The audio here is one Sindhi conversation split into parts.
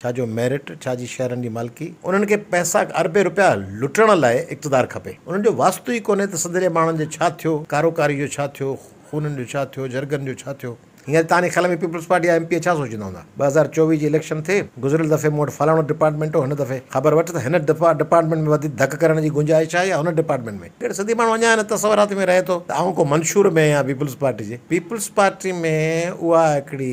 ڇا جو ميرٽ، ڇا جي شهرن جي مالڪي، انهن کي پئسا اربين روپيا لٽڻ لاء اقتدار کپي. انهن جو واسطو ئي ڪونهي ته سنڌ جي ماڻهن جو ڇا ٿيو، ڪاروڪاري جو ڇا ٿيو، خونن جو ڇا ٿيو، جرڳن جو ڇا ٿيو. هينئر توهان جي خيال ۾ پيپلز پارٽي جا ايم پي اي ڇا سوچيندا هوندا؟ 2024 جي اليڪشن ٿئي، گذريل دفعي مون وٽ فلاڻو ڊپارٽمينٽ هو، هن دفعي خبر وٺ ته هن ڊپارٽمينٽ ۾ وڌيڪ ڌڪ ڪرڻ جي گنجائش آهي يا هن ڊپارٽمينٽ ۾. ڪهڙو سنڌي ماڻهو اڃا هن تصورات ۾ رهي ٿو ته آئون ڪو منشور ۾ آهيان پيپلز پارٽي جي. پيپلز پارٽي ۾ اها هڪڙي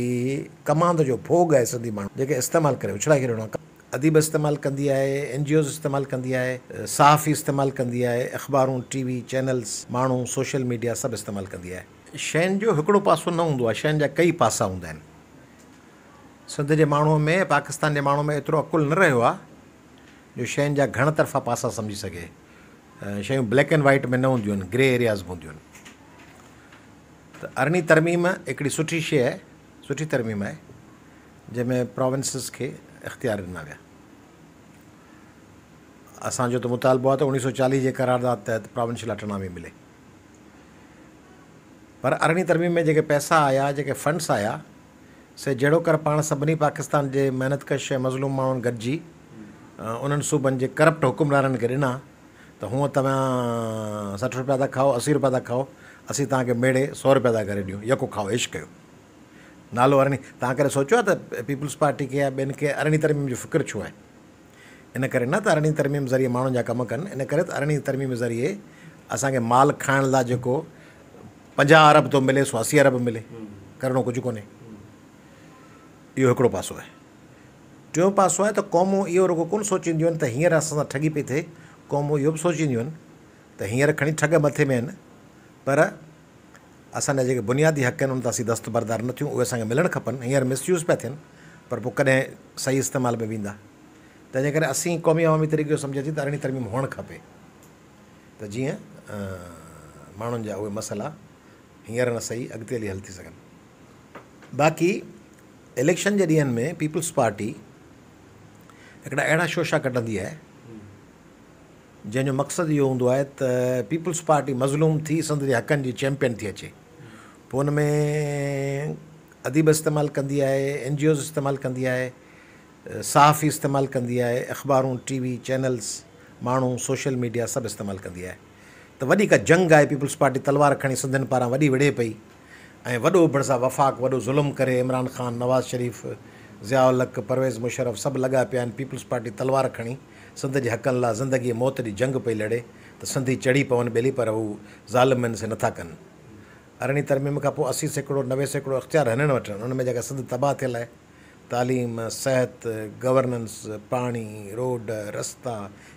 ڪماند جو ڀوڳ آهي سنڌي ماڻهو جيڪي استعمال ڪري اڇلائي ڇڏڻو آهي. اديب استعمال ڪندي آهي، اين جي اوز استعمال ڪندي آهي، صحافي استعمال ڪندي آهي، اخبارون، ٽي وي چينلز، ماڻهو، سوشل ميڊيا سڀ استعمال ڪندي آهي. شين جو هڪڙو پاسو نه هوندو آهي، شين جا ڪئي پاسا هوندا آهن. سنڌ جي ماڻهوء ۾ ۽ پاڪستان جي ماڻهوء ۾ ايترو عقل نه رهيو آهي جو شين جا گهڻ طرفا پاسا سمجهي سگهي. شيون بليڪ اينڊ وائيٽ ۾ نه هونديون آهن، گري ايرياز به هونديون آهن. ته ارڙهين ترميم هڪڙي سٺي شيء آهي، سٺي ترميم آهي، جنهن ۾ پراونسز کي اختيار ڏنا ويا. اسان جو ته مطالبو آهي ته 1940 جي قرارداد تحت پراونشل اٽانامي ملي. پر ارڙهين ترميم ۾ جيڪي پئسا آيا، جيڪي فنڊس آيا، سي جهڙوڪر پاڻ سڀني پاڪستان جي محنت ڪش ۽ مظلوم ماڻهن گڏجي انهن صوبن جي ڪرپٽ حڪمرانن کي ڏنا ته هونء توهان 60 روپيا ٿا کائو، 80 روپيا ٿا کائو، اسين توهان کي ميڙي 100 روپيا ٿا ڪري ڏيون، يڪو کائو عيش ڪيو. نالو ارڙهين، توهان ڪڏهن سوچيو آهي ته پيپلز پارٽي کي يا ٻين کي ارڙهين ترميم جو فڪر ڇو آهي؟ ان ڪري نه ته ارڙهين ترميم ذريعي ماڻهن جا ڪم ڪن، ان ڪري ته ارڙهين ترميم ذريعي اسان کي مال کائڻ لاء جيڪو 50 ارب ٿو ملي سو 80 ارب ملي، ڪرڻو ڪجهه ڪونهي. اهو هڪڙو پاسو آهي. ٽيون پاسو آهي ته قومون اهو رڳو ڪونه سوچينديون آهن ته هينئر اسان سان ٺڳي پئي ٿئي، قومون اهو به سوچينديون آهن ته هينئر کڻي ٺڳ مٿي ۾ آهن پر اسان جا جيڪي بنيادي حق آهن ان تان اسين دستبردار نه ٿيون، اهي اسان کي ملڻ کپن، هينئر مس يوز پيا ٿين پر پوء ڪڏهن صحيح استعمال ۾ ويندا. تنهن جي ڪري اسين قومي عوامي تحريڪ اهو سمجهي ٿي ته ارڙهين ترميم هئڻ کپي ته جيئن ماڻهن جا اهي مسئلا هينئر نه سهي اڳتي هلي حل ٿي سگهن. باقي اليڪشن جي ڏينهن ۾ پيپلز پارٽي هڪڙا اهڙا شوشا ڪڍندي آهي جنهن جو مقصد اهو هوندو آهي ته پيپلز پارٽي مظلوم ٿي سنڌ جي حقن جي چيمپيئن ٿي اچي. پوء ان ۾ اديب استعمال ڪندي آهي، اين جي اوز استعمال ڪندي آهي، صحافي استعمال ڪندي آهي، اخبارون، ٽي وي چينلز، ماڻهو، سوشل ميڊيا سڀ استعمال ڪندي آهي ته وڏي ڪا جنگ آهي پيپلز پارٽي تلوار کڻي سنڌين پاران وڏي وڙهي پئي ۽ وڏو ڀرسان وفاق وڏو ظلم ڪري عمران خان، نواز شريف، ضياء الحق، پرويز مشرف سڀ لڳا پيا آهن پيپلز پارٽي تلوار کڻي سنڌ جي حقن لا زندگي موت جي جنگ پئي لڙي ته سنڌي چڙهي پون ٻيلي پر هو ظالم آهن سي نٿا ڪن. ارڙهين ترميم کان پوء 80% 90% اختيار هنن وٽ آهن ان ۾ جيڪا سنڌ تباهه ٿيل آهي تعليم، صحت، گورننس، پاڻي، روڊ، رستا،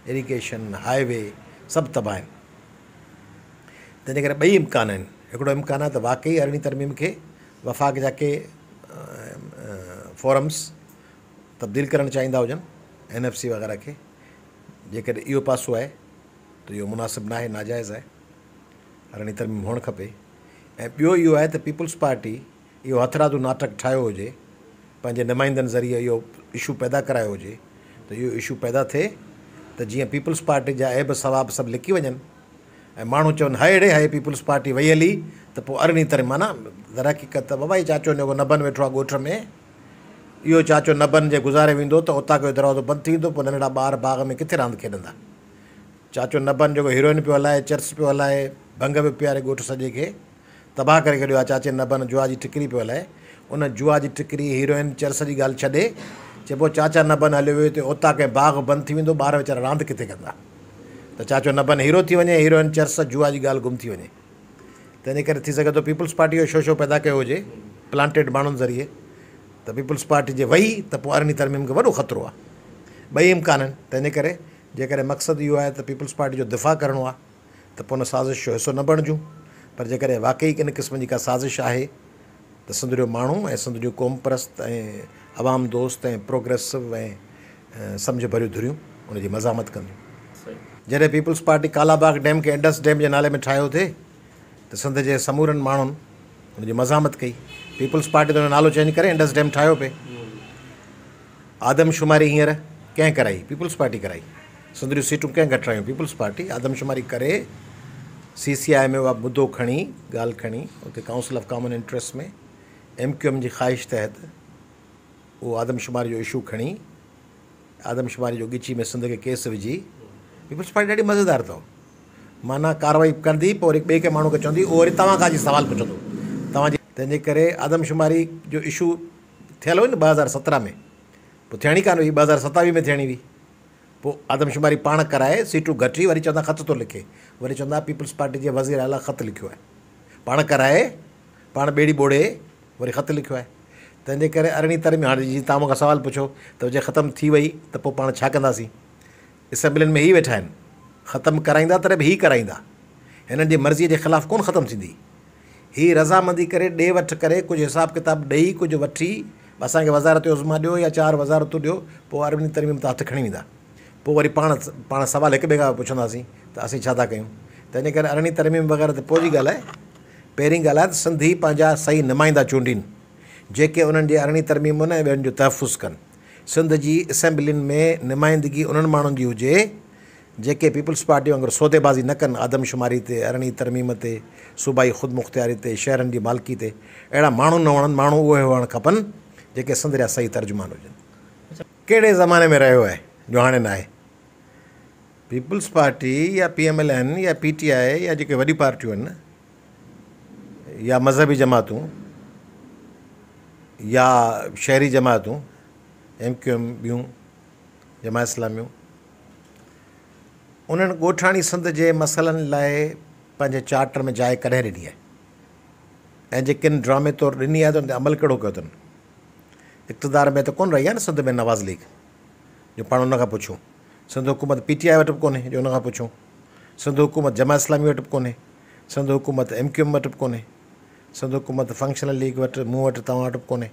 اريگيشن، هاء وي سڀ تباهه آهن. تنهن جي ڪري ٻئي امڪان آهن. هڪڙو امڪان آهي ته واقعي ارڙهين ترميم کي وفاق جا ڪي فورمز تبديل ڪرڻ چاهيندا هجن، اين ايف سي وغيره کي، جيڪڏهن اهو پاسو آهي ته اهو مناسب ناهي، ناجائز آهي، ارڙهين ترميم هئڻ کپي ۽ ٻيو اهو آهي ته پيپلز پارٽي اهو هٿرادو ناٽڪ ٺاهيو هجي، پنهنجي نمائندن ذريعي اهو اشو پيدا ڪرايو هجي ته اهو اشو پيدا ٿئي ته جيئن پيپلز پارٽي جا عيب ثواب سڀ لڪي وڃن ۽ ماڻهو چون هاء ڙي هاء پيپلز پارٽي وئي هلي ته پوء ارڙهين ترميم معنيٰ درحقيقت ته بابا هي چاچو جيڪو نبن ويٺو آهي ڳوٺ ۾ اهو چاچو نبن جي گذاري ويندو ته اوطاق جو دروازو بند ٿي ويندو پوء ننڍڙا ٻار باغ ۾ ڪٿي راند کيڏندا چاچو نبن جيڪو هيروئن پيو هلائي چرس پيو هلائي ڀنگ پيو پياري ڳوٺ سڄي کي تباهه ڪري ڇڏيو آ چاچي نبن جوا جي ٺڪري پيو هلائي ان جوا جي ٺڪري هيروئن چرس جي ڳالهه ڇڏي چئبو چاچا نبن هليو ويو ته اوطاق ۽ باغ بند ٿي ويندو ٻار ويچارا راند ڪٿي ڪندا ته چاچو نبن هيرو ٿي وڃي هيروئن چرس جوا جي ڳالهه گم ٿي وڃي تنهنجي ڪري ٿي سگهي ٿو پيپلز پارٽي اهو شوشو پيدا ڪيو هجي پلانٽيڊ ماڻهن ذريعي ته پيپلز پارٽي جي وئي ته پوء ارڙهين ترميم کي وڏو خطرو آ ٻئي امڪان آهن تنهنجي ڪري جيڪڏهن مقصد اهو آهي ته پيپلز پارٽي جو دفاع ڪرڻو آ ته پوء ان سازش جو حصو نه بڻجون پر جيڪڏهن واقعي ان قسم جي ڪا سازش آهي ته سنڌ جو ماڻهو ۽ سنڌ جون قومپرست ۽ عوام دوست ۽ پروگريسو ۽ سمجهه ڀريون ڌريون ان جي مزاحمت ڪنديون. جڏهن peoples party Kala Bagh dam کي انڊس ڊيم جي نالي ۾ ٺاهيو ٿي ته سنڌ جي سمورن ماڻهن ان جي مزاحمت ڪئي. پيپلز پارٽي ته ان جو نالو چينج ڪري انڊس ڊيم ٺاهيو پئي. آدمشماري هينئر ڪنهن ڪرائي؟ پيپلز پارٽي ڪرائي. سنڌ جون سيٽون ڪنهن گهٽرايون؟ پيپلز پارٽي آدمشماري ڪري سي سي آء ۾ اها مدو کڻي ڳالهه کڻي اتي council of common interest ۾ M Q M جي خواهش تحت اهو آدمشماري جو اشو کڻي آدمشماري جو ڳچي ۾ سنڌ کي ڪيس وجهي پيپلز پارٽي ڏاڍي مزيدار اٿو معنيٰ ڪارروائي ڪندي پوء وري ٻئي ڪنهن ماڻهو کي چوندي اهو وري توهان کان اچي سوال پڇندو توهان جي تنهن جي ڪري آدمشماري جو اشو ٿيل هو نه 2017 ۾ پوء ٿيڻي ڪانه هئي 2027 ۾ ٿيڻي هئي پوء آدمشماري پاڻ ڪرائي سيٽون گهٽي وري چوندا خط ٿو لکي وري چوندا پيپلز پارٽي جي وزير اعليٰ خط لکيو آهي پاڻ ڪرائي پاڻ ٻيڙي ٻوڙي وري خط لکيو آهي تنهن جي ڪري ارڙهين ترميم هاڻي جي توهان مون کان سوال پڇو ته جي ختم ٿي وئي ته پوء پاڻ ڇا ڪنداسين اسيمبلين ۾ هي ويٺا آهن ختم ڪرائيندا تڏهن به هي ڪرائيندا هنن جي مرضي جي خلاف ڪونه ختم ٿيندي هي رضامندي ڪري ڏي وٺ ڪري ڪجهه حساب ڪتاب ڏئي ڪجهه وٺي اسان کي وزارت عظميٰ ڏيو يا چار وزارتون ڏيو پوء ارڙهين ترميم تان هٿ کڻي ويندا پوء وري پاڻ پاڻ سوال هڪ ٻئي کان پڇنداسين ته اسين ڇا ٿا ڪيون تنهن جي ڪري ارڙهين ترميم وغيره ته پوء جي ڳالهه آهي پهرين ڳالهه آهي ته سنڌي پنهنجا صحيح نمائندا چونڊين جيڪي انهن جي ارڙهين ترميمن ۽ ٻين جو تحفظ ڪن. سنڌ جي اسيمبلين ۾ نمائندگي انهن ماڻهن جي هجي جيڪي پيپلز پارٽي وانگر سوديبازي نه ڪن، آدمشماري تي، ارڙهين ترميم تي، صوبائي خودمختياري تي، شهرن جي مالڪي تي اهڙا ماڻهو نه وڻن، ماڻهو اهي هئڻ کپن جيڪي سنڌ جا صحيح ترجمان هجن. ڪهڙي زماني ۾ رهيو آهي جو هاڻي ناهي. پيپلز پارٽي يا پي ايم ايل اين يا پي ٽي آء يا جيڪي وڏيون پارٽيون آهن يا مذهبي جماعتون يا شهري جماعتون ايم ڪيو ايم ٻيون جماعت اسلاميون انهن ڳوٺاڻي سنڌ جي مسئلن لاء پنهنجي چارٽر ۾ جاء ڪڏهن ڏني آهي ۽ جي ڪن ڊرامي طور ڏني آهي ته ان تي عمل ڪهڙو ڪيو اٿن اقتدار ۾ ته ڪونه رهي آهي نه سنڌ ۾ نواز ليگ جو پاڻ ان کان پڇون سنڌ حڪومت پي ٽي آء وٽ به ڪونهي جو ان کان پڇون سنڌ حڪومت جماعت اسلامي وٽ به ڪونهي سنڌ حڪومت ايم ڪيو ايم وٽ به ڪونهي، سنڌ حڪومت فنڪشنل ليگ وٽ، مون وٽ، توهان وٽ به ڪونهي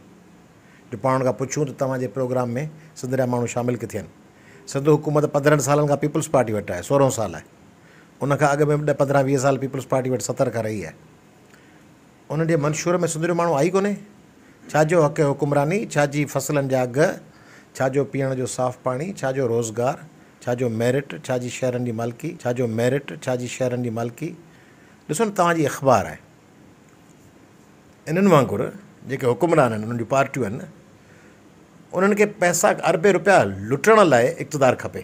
جو پاڻ ان کان پڇون ته توهان جي پروگرام ۾ سنڌ جا ماڻهو شامل ڪٿي آهن. سنڌ حڪومت 15 سالن کان پيپلز پارٽي وٽ آهي، 16 سال آهي. ان کان اڳ ۾ به ڏهه 15 20 سال پيپلز پارٽي وٽ 70 کان رهي آهي. انهن جي منشور ۾ سنڌ جو ماڻهو آهي ئي ڪونهي. ڇا جو حق حڪمراني، ڇا جي فصلن جا اگهه، ڇا جو پيئڻ جو صاف پاڻي، ڇا جو روزگار، ڇا جو ميرٽ، ڇا جي شهرن جي مالڪي، ڇا جو ميرٽ، ڇا جي شهرن جي مالڪي. ڏسو نه توهان جي اخبار آهي. انهن وانگر جيڪي حڪمران آهن انهن جون پارٽيون آهن انهن کي پئسا اربين روپيا لٽڻ لاء اقتدار کپي.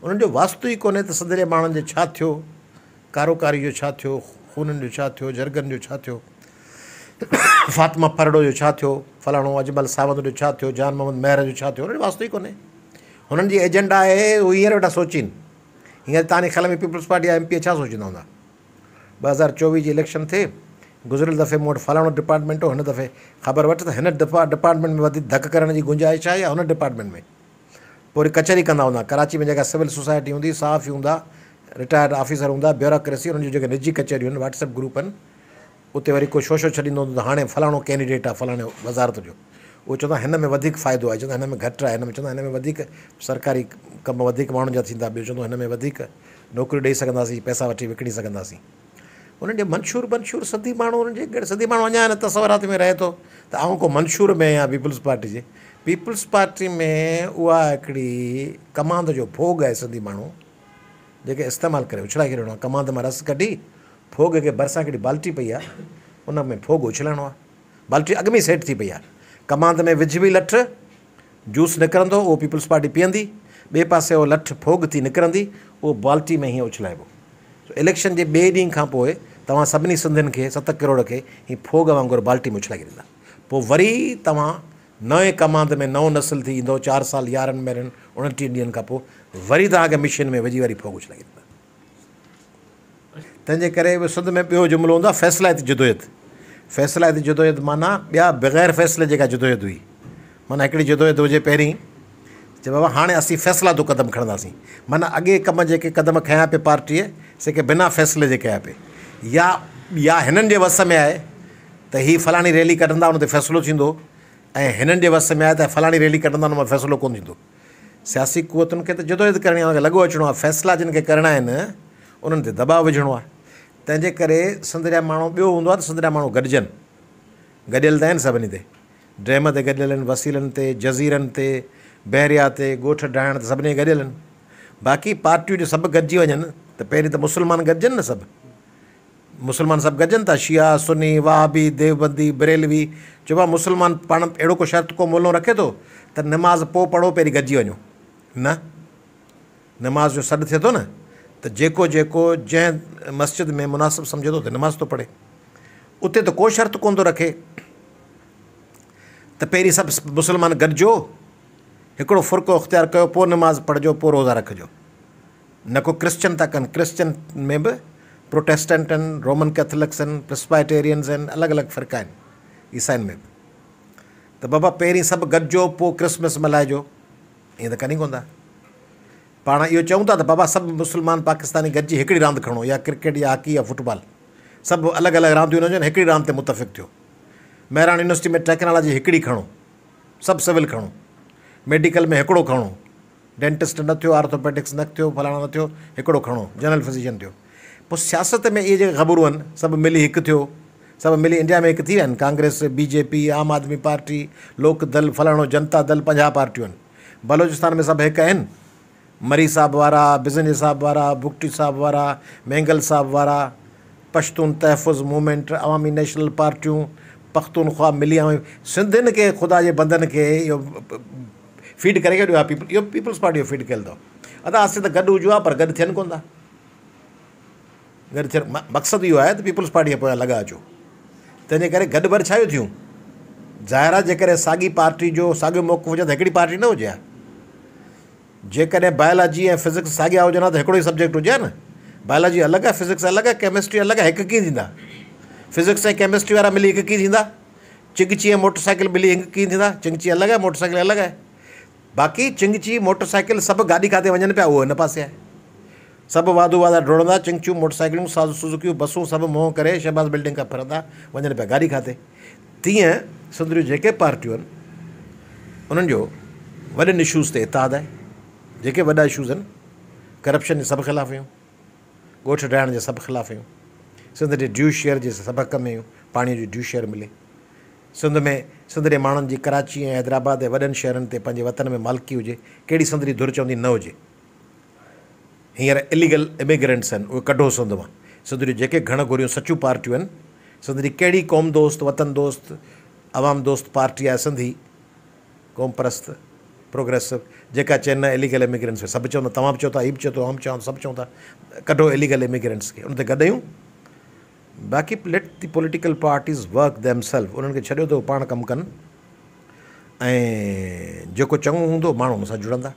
انهن جو واسطو ئي ڪونهي ته سنڌ جي ماڻهن جو ڇا ٿيو، ڪاروڪاري جو ڇا ٿيو، خونن جو ڇا ٿيو، جرڳن جو ڇا ٿيو، فاطمه ڦرڙو جو ڇا ٿيو، فلاڻو اجمل ساوند جو ڇا ٿيو، جان محمد مهر جو ڇا ٿيو، انهن جو واسطو ئي ڪونهي. هنن جي ايجنڊا آهي هو هينئر ويٺا سوچين. هينئر توهان جي خيال ۾ پيپلز پارٽي جا ايم پي اي ڇا سوچيندا هوندا؟ 2024 جي اليڪشن ٿئي، گذريل دفعي مون وٽ فلاڻو ڊپارٽمينٽ هو، هن دفعي خبر وٺ ته هن ڊپارٽمينٽ ۾ وڌيڪ ڌڪ ڪرڻ جي گنجائش آهي يا هن ڊپارٽمينٽ ۾. پوء وري ڪچهري ڪندا هوندا. ڪراچي ۾ جيڪا سول سوسائٽي هوندي، صحافي هوندا، رٽائرڊ آفيسر هوندا، بيوروڪريسي، انهن جون جيڪي نجي ڪچهريون آهن، واٽس ايپ گروپ آهن، اتي وري ڪو شوشو ڇڏيندو هوندو ته هاڻي فلاڻو ڪينڊيڊيٽ آهي فلاڻي وزارت جو. اهو چوندا هن ۾ وڌيڪ فائدو آهي، چوندا هن ۾ گهٽ آهي، هن ۾ چوندا هن ۾ وڌيڪ سرڪاري ڪم وڌيڪ ماڻهن جا ٿيندا، ٻيو چوندو هن ۾ وڌيڪ نوڪريون ڏئي سگهنداسين، پئسا وٺي وڪڻي سگهنداسين. انهن جي منشور بنشور سنڌي ماڻهو انهن جي سنڌي ماڻهو اڃا ان تصورات ۾ رهي ٿو ته آئون ڪو منشور ۾ آهيان پيپلز پارٽي جي. پيپلز پارٽي ۾ اها هڪڙي ڪماند جو ڦوڳ آهي سنڌي ماڻهو جيڪي استعمال ڪري اڇلائي ڇڏڻو آهي ڪماند مان رس ڪڍي ڦوڳ کي ڀرسان هڪڙي بالٽي پئي آهي ان ۾ ڦوڳ اڇلائڻو آهي بالٽي اڳ ۾ سيٽ ٿي پئي آهي ڪماند ۾ وجهبي لٺ جوس نڪرندو اهو پيپلز پارٽي پيئندي، ٻئي پاسي اهو لٺ ڦوڳ ٿي نڪرندي اهو بالٽي ۾ هيئن اڇلائبو. سو اليڪشن جي ٻئي ڏينهن کان پوء توهان سڀني سنڌين کي 7 ڪروڙ کي هي ڦوڳ وانگر بالٽي ۾ اڇلائي ڇڏيندا. پوء وري توهان نئين ڪماند ۾ نئون نسل ٿي ايندو 4 سال 11 مهينن 29 ڏينهن کان پوء وري توهان کي مشين ۾ وجهي وري ڦوڳ اڇلائي ڇڏيندا. تنهن جي ڪري به سنڌ ۾ ٻيو جملو هوندو آهي فيصلائتي جدوجهد. فيصلائتي جدوجهد معنيٰ ٻيا بغير فيصلي جيڪا جدوجهد هئي. معنيٰ هڪڙي جدوجهد هجي پهرين چي بابا هاڻي اسين فيصلاتو قدم کڻنداسين. معنيٰ اڳي ڪم جيڪي قدم کنيا پئي پارٽيء سي ڪي بنا فيصلي جي ڪيا پئي يا يا هنن جي وس ۾ آهي ته هي فلاڻي ريلي ڪڍندا ان تي فيصلو ٿيندو ۽ هنن جي وس ۾ آهي ته فلاڻي ريلي ڪڍندا ان مان فيصلو ڪونه ٿيندو. سياسي قوتن کي ته جدوجهد ڪرڻي آهي، انهن کي لڳو اچڻو آهي، فيصلا جن کي ڪرڻا آهن انهن تي دٻاء وجهڻو آهي. تنهن جي ڪري سنڌ جا ماڻهو ٻيو هوندو آهي ته سنڌ جا ماڻهو گڏجن. گڏيل ته آهن سڀني تي. ڊيم تي گڏيل آهن، وسيلن تي، جزيرن تي، بحريا تي، ڳوٺ ڊاهڻ تي سڀني گڏيل آهن. باقي پارٽيون جي سڀ گڏجي وڃن ته پهرين ته مسلمان گڏجن نه سڀ. مسلمان سڀ گڏجن ٿا، شيعا، سني، وهابي، ديوبندي، بريلوي، چئبو آهي مسلمان پاڻ اهڙو ڪو شرط ڪو مولو رکي ٿو ته نماز پوء پڙهو پهرين گڏجي وڃو. نه. نماز جو سڏ ٿئي ٿو نه ته جيڪو جيڪو جنهن مسجد ۾ مناسب سمجهي ٿو اتي نماز ٿو پڙهي. اتي ته ڪو شرط ڪونه ٿو رکي ته پهرين سڀ مسلمان گڏجو، هڪڙو فرقو اختيار ڪيو پوء نماز پڙهجو پوء روزا رکجو. نه ڪو ڪرسچن ٿا ڪن، ڪرسچن ۾ به پروٽيسٽنٽ آهن، رومن ڪيٿلڪس آهن، پريسبائٽيرينز آهن، الڳ الڳ فرقا آهن عيسائين ۾ به. ته بابا پهرين سڀ گڏجو پوء ڪرسمس ملهائجو، ائين ته ڪن ئي ڪونه ٿا. پاڻ اهو چئون ٿا ته بابا سڀ مسلمان پاڪستاني گڏجي هڪڙي راند کڻو يا ڪرڪيٽ يا هاڪي يا فٽبال، سڀ الڳ الڳ رانديون نه هجن هڪڙي راند تي متفق ٿيو. مهراڻ يونيورسٽي ۾ ٽيڪنالاجي هڪڙي کڻو، سڀ سول کڻو، ميڊيڪل ۾ هڪڙو کڻو، ڊينٽسٽ نه ٿيو، آرٿوپيڊڪس نه ٿيو، فلاڻو نه ٿيو، هڪڙو کڻو، جنرل فزيشن ٿيو. پوء سياست ۾ اهي جيڪي خبرون آهن، سڀ ملي هڪ ٿيو، سڀ ملي انڊيا ۾ هڪ ٿي ويا آهن، ڪانگريس، بي جي پي، عام آدمي پارٽي، لوڪ دل، فلاڻو جنتا دل، 50 پارٽيون آهن. بلوچستان ۾ سڀ هڪ آهن، مري صاحب وارا، بزنجي صاحب وارا، بگٽي صاحب وارا، مينگل صاحب وارا، پشتون تحفظ موومينٽ، عوامي نيشنل پارٽيون، پختونخوا ملي عوامي، سنڌين کي خدا جي بندن کي اهو فيڊ ڪري ڇڏيو آهي پيپل اهو پيپلز پارٽي جو فيڊ ڪيل اٿو. ادا اسين ته گڏ هجون ها پر گڏ ٿين ڪونه ٿا. گڏ ٿيڻ مقصد اهو آهي ته پيپلز پارٽي جي پويان لڳا اچو. تنهن جي ڪري گڏ ور ڇا جو ٿيون؟ ظاهر آهي جيڪڏهن ساڳي پارٽي جو ساڳيو موقف هجي ته هڪڙي پارٽي نه هجي ها. جيڪڏهن بايولاجي ۽ فزڪس ساڳيا هجن ها ته هڪڙو ئي سبجيڪٽ هجي ها نه. بايولاجي الڳ آهي، فزڪس الڳ آهي، ڪيمسٽري الڳ آهي، هڪ ڪيئن ٿيندا؟ فزڪس ۽ ڪيمسٽري وارا ملي هڪ ڪيئن ٿيندا؟ چنگچي ۽ موٽر سائيڪل ملي هڪ ڪيئن ٿيندا؟ چنگچي الڳ آهي، موٽر سائيڪل الڳ آهي. باقي چنگچي، موٽر سائيڪل سڀ گاڏي کاتي وڃن پيا اهو هن پاسي آهي. سڀ واڌو واڌا ڊوڙندا، چنگچيون، موٽر سائيڪلون، سوزوڪيون، بسون سڀ منهن ڪري شهباز بلڊنگ کان ڦرندا وڃن پيا گاڏي کاتي. تيئن سنڌ جون جيڪي پارٽيون آهن انهن جو وڏن اشوز تي اتحاد آهي. جيڪي وڏا اشوز آهن ڪرپشن جي سڀ خلاف آهيون، ڳوٺ ڊاهڻ جي سڀ خلاف آهيون، سنڌ جي ڊيو شيئر جي سڀ حق ۾ آهيون، پاڻي جو ڊيو شيئر ملي. سنڌ ۾ سنڌ جي ماڻهن جي ڪراچي ۽ حيدرآباد ۽ وڏن شهرن تي پنهنجي وطن ۾ مالڪي هجي، ڪهڙي سنڌ جي ڌر چوندي نه هجي. هينئر اليگل اميگرنٽس آهن اهي ڪڍو سنڌ مان. سنڌ جون جيڪي گهڻ گهريون سچيون پارٽيون آهن، سنڌ جي ڪهڙي قوم دوست، وطن دوست، عوام دوست پارٽي آهي سنڌي قوم پرست، پروگريسو، جيڪا چين نه اليگل اميگرنٽس کي سڀ چوندا توهان به چئو ٿا هي به چئي ٿو آئون به چوان ٿو سڀ چئون ٿا ڪڍو اليگل اميگرنٽس کي ان تي گڏ آهيون. باقي let the political parties work themselves انهن کي ڇڏيو ته هو پاڻ ڪم ڪن ۽ جيڪو چڱو هوندو ماڻهو ان سان جڙندا.